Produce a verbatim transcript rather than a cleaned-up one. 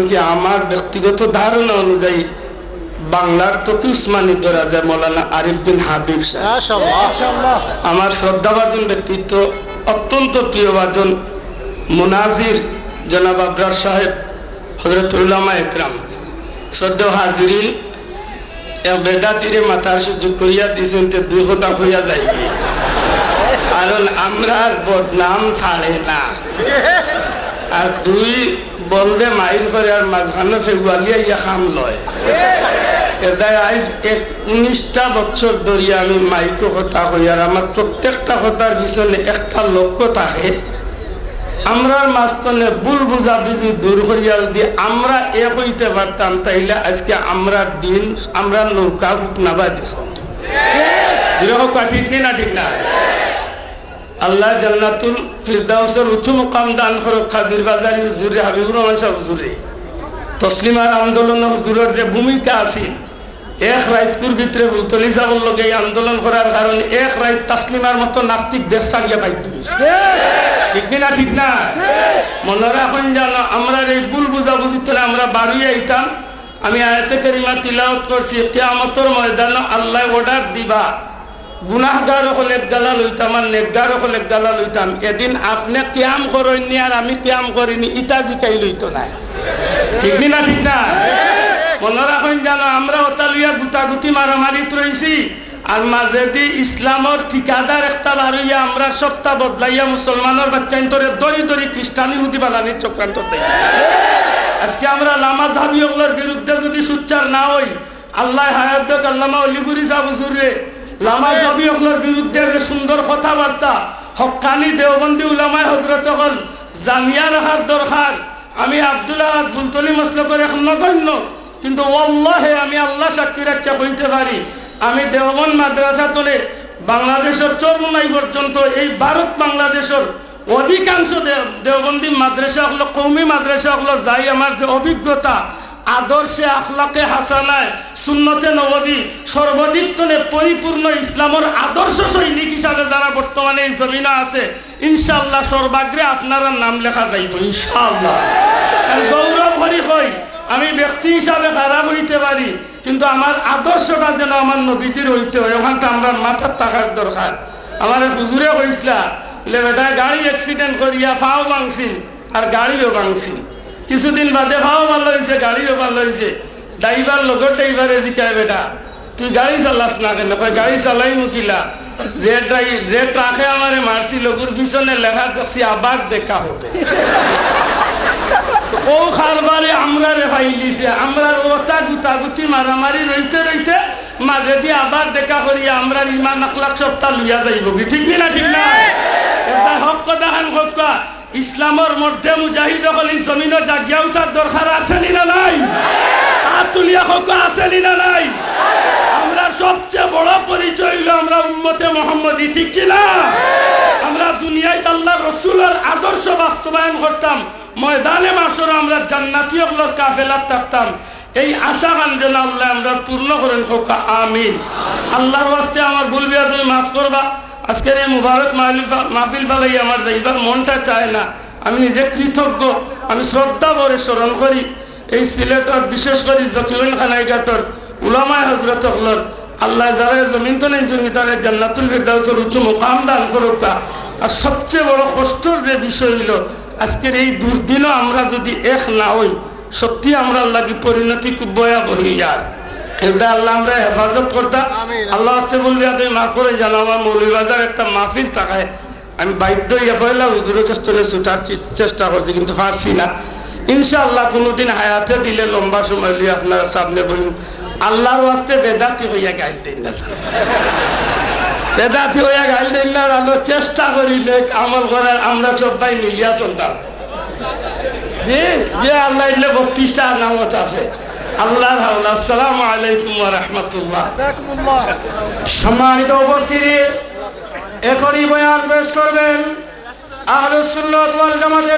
কি আমার ব্যক্তিগত ধারণা অনুযায়ী বাংলার তকি উসমানী ধরা যায় মৌলানা আরিফ বিন হাবিব সাহেব। মাশাআল্লাহ। আমার শ্রদ্ধাভাজন ব্যক্তিত্ব, অত্যন্ত প্রিয়ভাজন মুনাজির জনাব আবরার সাহেব, হযরত উলামা একরাম, শ্রদ্ধেয় হাজিরিন, এক বেদাতিরে মাতার সুযোগ করিয়া দিছইন, তে দুই কথা কইয়া যাইবে। কারণ আমরার বদনাম ছাড়ে না। আর দুই বলদে মাইর করে আর মাঝখানো ফেগুয়ালি আইয়া খাম লয়। এদায় আইজ এক উনিশটা বছর ধরিয়া আমি মাইকো কথা কই, আর আমার প্রত্যেকটা কথার পিছনে একটা লক্ষ্য থাকে। আমরার মাঝখানে ভুল বুঝাবুঝি দূর করিয়া যদি আমরা এক অইতে পারতাম, তাইলে আজকে আমরার দিন, আমরার নৌকা হুকনা বাদে চলতো। জোরে কউক্কা, ঠিক নি না ঠিক না? আল্লায় জান্নাতুল ফিরদাউসর উঁচু মুকাম দান করউক কাজির বাজারি হুজুররে, হাবিবুর রহমান সাব হুজুররে। তসলিমার আন্দোলনো হুজুরর যে ভূমিকা আছিল, এক রাইতকুর ভিতরে ফুলতলি সাবর লগে এই আন্দোলন করার কারণে এক রাইত তসলিমার মতো নাস্তিক দেশ ছাড়িয়া বাধ্য অইছে। ঠিক নি না ঠিক না? মনো রাখইন জানো, আমরার এই ভুল বুঝাবুঝি থাকলে আমরা বারইয়া আইতাম। আমি আয়াতে কারিমা তিলাওয়াত করছি, কিয়ামতর ময়দানো আল্লায় order দিবা, গুনাহগার অকল এক গালা লইতাম আর নেকগার অকল এক গালা লইতাম। এদিন আপনে কিয়াম করইননি আর আমি কিয়াম করিনি, ইতা জিকাইল অইতো নায়। ঠিক নি না ঠিক না? মনো রাখইন জানো, আমরা অতা লইয়া গুতাগুতি মারামারিত রইছি, আর মাঝেদি ইসলামর ঠিকাদার একটা বার অইয়া আমরার সবটা বদলাইয়া মুসলমানর বাচ্চাইন্তরে ধরি ধরি খ্রিস্টান ইহুদি বানানির চক্রান্ত দেয়। আজকে আমরা লামাজহাবি অকলর বিরুদ্ধে যদি সোচ্চার না অই, আল্লায় হায়াত দেউক আল্লামা অলিপুরি সাব হুজুররে, লামাজহাবি অকলর বিরুদ্ধে যে সুন্দর কথাবার্তা, হক্কানি দেওবন্দি উলামায়ে হযরত অকল জানিয়া রাখার দরকার। আমি আব্দুল আহাদ ফুলতলি মসলকর এক নগণ্য, কিন্তু ওয়াল্লাহে আমি আল্লা সাক্ষী রাখিয়া কইতে পারি, আমি দেওবন্দ মাদ্রাসা তনে বাংলাদেশর চরমুনাই পর্যন্ত এই ভারত বাংলাদেশর অধিকাংশ দে-, দেওবন্দি মাদ্রাসা অকল, কওমি মাদ্রাসা অকলর যাই আমার যে অভিজ্ঞতা, আদর্শে, আখলাকে হাসানায়, সুন্নতে নববী, সর্বদিক তনে পরিপূর্ণ ইসলামর আদর্শ সৈনিক হিসাবে যারা বর্তমানে এই জমিনো আছে, ইনশাআল্লাহ সর্বাগ্রে আপনারার নাম লেখা যাইবো, ইনশাআল্লাহ। আমি গৌরব করি কই, আমি ব্যক্তি হিসাবে খারাপ অইতে পারি, কিন্তু আমার আদর্শটা যেন আমার নবীজির অইতে অয়, অখানটা আমরার মাথাত থাকার দরকার। আমারে হুজুরে কইছলা, লে বেটায় গাড়ি accident করিয়া পাও ভাংছিল আর গাড়িও ভাংছিল। কিছুদিন বাদে পাও ভালা অইছে, গাড়িও ভালা অইছে। ড্রাইভার, লগর ড্রাইভারে জিকায়, "বেটা, তুই গাড়ি চালাস না কেনে?" কয়, "গাড়ি চালাইমু কিলা? যে ড্রাই-, যে ট্রাকে আমারে মারছিল, অগুর পিছনে লেখা দেখছি, আবার দেখা হবে।" অউ কারবারে আমরারে ফাইলিছে, আমরার অতা গুতাগুতি মারামারি রইতে রইতে মাঝেদি আবার দেখা করিয়া আমরার ইমান আখলাক সবটা লইয়া যাইবোগি, ঠিক নি না ঠিক না? এদায় হক কথাখান কউক্কা, ইসলামর মর্দে মুজাহিদ অকল ই জমিনো জাগিয়া উঠার দরকার আছে নি না নাই? আত তুলিয়া কউক্কা, আছে নি না নাই? আমরার সবচে বড় পরিচয় অইলো আমরা উম্মতে মোহাম্মদী, ঠিক কি না? আমরা দুনিয়াত আল্লার রসুলর আদর্শ বাস্তবায়ন করতাম, ময়দানে মাশরো আমরা জান্নাতি অকলর কাফেলাত থাকতাম। এই আশাখান যেন আল্লায় আমরার পূর্ণ করইন, কউক্কা আমিন। আল্লার ওয়াস্তে আমার ভুল বেয়াদবি মাফ করবা। আজকের এই মুবারক মাহফিল ফা-, মাহফিল ফালাইয়া আমার যাইবার মনটা চায় না। আমি নিজে কৃতজ্ঞ, আমি শ্রদ্ধা ভরে স্মরণ করি এই সিলেটর, বিশেষ করি জকিগঞ্জ কানাইঘাটর উলামায়ে হযরত অকলর, আল্লায় যারারে জমিন তনে নিছইন তারারে জান্নাতুল ফিরদাউসর উঁচু মুকাম দান করউক্কা। আর সবচে বড় কষ্টর যে বিষয় অইলো, আজকের এই দুর্দিনো আমরা যুদি এক না অই, সত্যি আমরার লাগি পরিণতি খুব ভয়াবহ অইযার। এরদায় আল্লায় আমরারে হেফাজত করতা। আমিন। আল্লার ওয়াস্তে ভুল বেয়াদবি মাফ করইন জানো, আমার মৌলভীবাজার একটা মাহফিল থাকায় আমি বাধ্য অইয়া পয়লা হুজুরর গেছ তনে ছুটার চে-, চেষ্টা করছি, কিন্তু পারছি না। ইনশাআল্লাহ কুনুদিন হায়াতে দিলে লম্বা সময় লইয়া আপনারার সামনে বইমু। আল্লার ওয়াস্তে বেদাতি কইয়া গাইল দেইন না। বেদাতি কইয়া গাইল দেইন না, আমরা চেষ্টা করি নেক আমল করার, আমরা সব্বাই মিলিয়া চলতাম। জি, জি, আল্লায় দিলে বত্রিশটা আলামত আছে। আল্লার হাওলা। আসসালামু আলাইকুম ওয়া রাহমাতুল্লাহ। সম্মানিত উপস্থিতি, এখনই বয়ান পেশ করবেন আহলুস সুন্নাত ওয়াল জামাতের